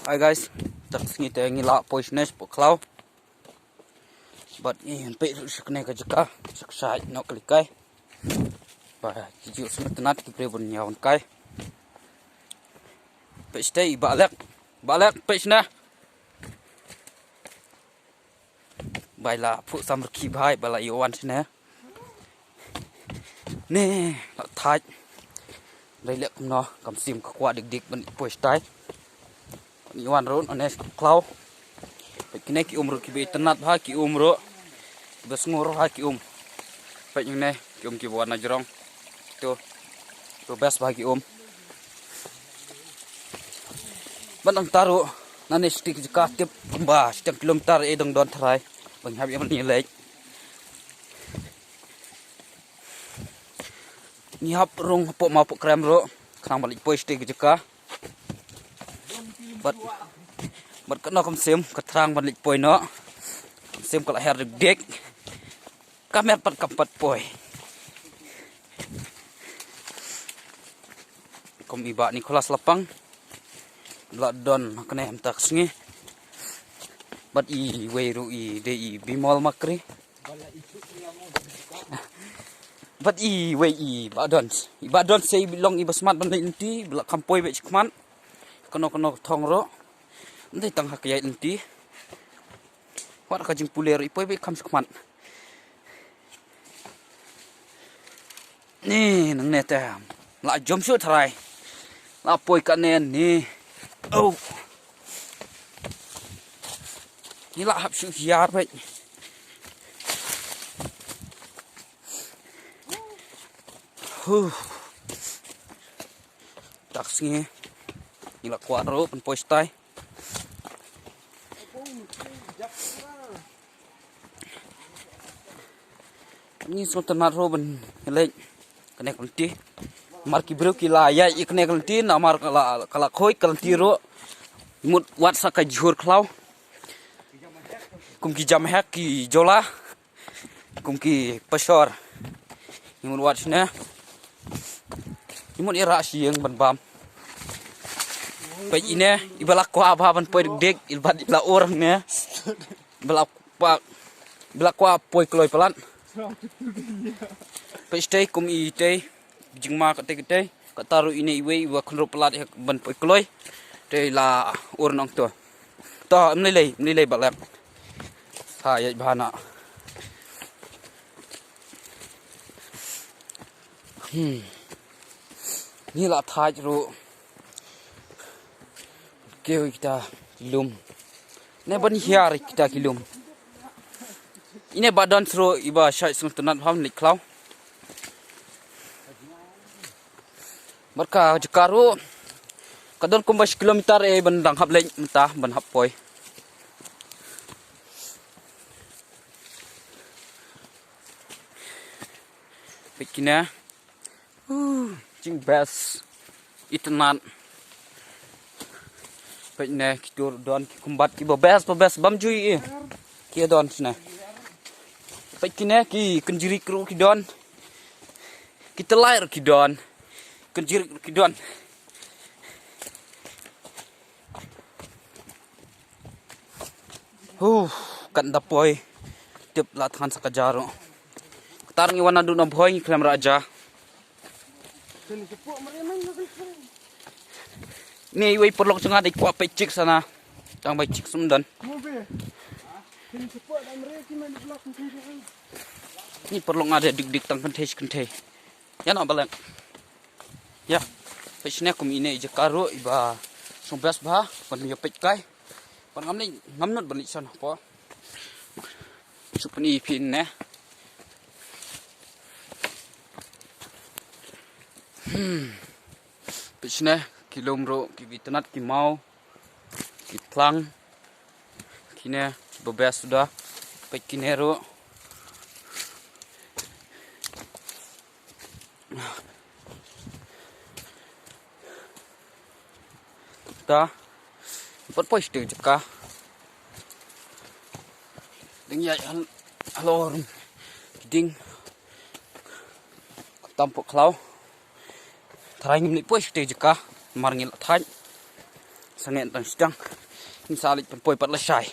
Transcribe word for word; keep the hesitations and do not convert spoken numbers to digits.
Hi guys, tak sngi te ngi la poi shane shapoh khlaw. Bad ngi peit ruh sha kane ka jaka, sha ka side noh ka likai. Ba ki ju sngewtynnat ki briew ban ïa wan kai. Peit shatei i Bah Lek. Bah Lek, peit shane. Bai la phuh sam rkhie bha, ba la ïoh wan shane. Ne, la thait. Dei leh kumno, kam shym ka kwah dik dik ban poi shatai. Ban ïoh wan ruh, ne khlaw. Peit kine ki um ruh kiba itynnat bha ki um ruh. Kiba sngur bha ki um. Peit ne, ki um kiba wan na jrong. To, to best bha ki um. Ban nang taruh, nane shiteng jaka tip kumba shiteng kilometer e dang don tharai. Ban hap ïa ban ïaleit. Ngi hap rung hapoh Mawpoh Krem ruh, khnang ban leit poi shatei ka jaka. Bad, bad kano kam shym, ka thrang ban leit poi noh. Kam shym ka la her dik dik. Ka mer pat kam pat poi. Kum i Bah Nicholas Lapang. La don ha kane mynta ka sngi. Bad iwei ruh i dei i Bimol Makri. Bad iwei i Bah Dons. I Bah Dons sei i long iba smat ban leit lynti, ba la kham poi beit shakhmat. Kano kano ka thong ruh. Ym dei tang ha ka ïaid lynti. Wat ka jingpule ruh i poi beit kham shakhmat. Ni, nangne te. La jom shuh tharai. La poi kane ni. Oh. Ni la hap shuh hiar beit. Huh. Tak sngi. Ni la kwah ruh ban poi shatai. Ngi sngewtynnat ruh ban leit kane ka lynti. Namar ki briew ki la ïaid ïa kane ka lynti, namar ka la, ka la khuid ka lynti ruh. Mut wat sa ka jhur khlaw. Kum ki jam hek ki jola. Kum ki pashor. Ngi mut wat shane. Ngi mut ïa rah shi ïing ban bam. Peit ine, iba la kwah bha ban poi dik dik, iba la ur ne. Iba la kwah, iba la kwah poi kloi palat. Peit shatei kum i tei. Jingma katei katei. Kata ruh ine iwei iba khynrop palat ïa ban poi kloi. Te la ur nangto. To, ym lei lei, ym lei lei Bah Lek. Ha, ïaid bha na. Hmm. Ni la thait ruh. Kiew kita ki lum. Ne ban hiar kita ki lum. Ine Bah Dons ruh iba shait sngewtynnat bha ban leit khlaw. Bad ka jaka ruh ka don kumba shi kilometer e ban dang hap leit mynta ban hap poi. Peit kine. Uh, jing best. Itynnat. Peit ne, ki tur don, ki kumbat, kiba best, ba best, bam ju ïohi. Ki don shane. Peit kine, ki kynjri ruh ki don. Ki tyllai ruh ki don. Kynjri ruh ki don. Huh, kan da poi. Tip la than sa ka ja ruh. Kata ngi wan naduh na Bhoi ngi khlem rah ja. Ni iwei paralok jong nga dei kwah peit chik sana. Tang bai chik sum don. Ni paralok nga dei dik dik tang kynthei kynthei. Ïa na Bah Lek. Ïa. Peit shane kum ine i jaka ruh iba song best bha ban ïa peit kai. Ban ngam leit ngam nud ban leit shon hapoh. Shu pyni phi ne. Hmm. Peit shane ki lum ruh kiba itynnat ki maw. Ki tlang. Kine kiba best suda. Peit kine ruh. Ta. Pat poi shatei jaka. Dang ïaid hal-, halor. Ding. Tam pok khlaw. Tharai ngim leit poi shatei jaka. Mar ngi la thait. Sangeh tang sdang. Ngin sa leit pynpoi pat lashai.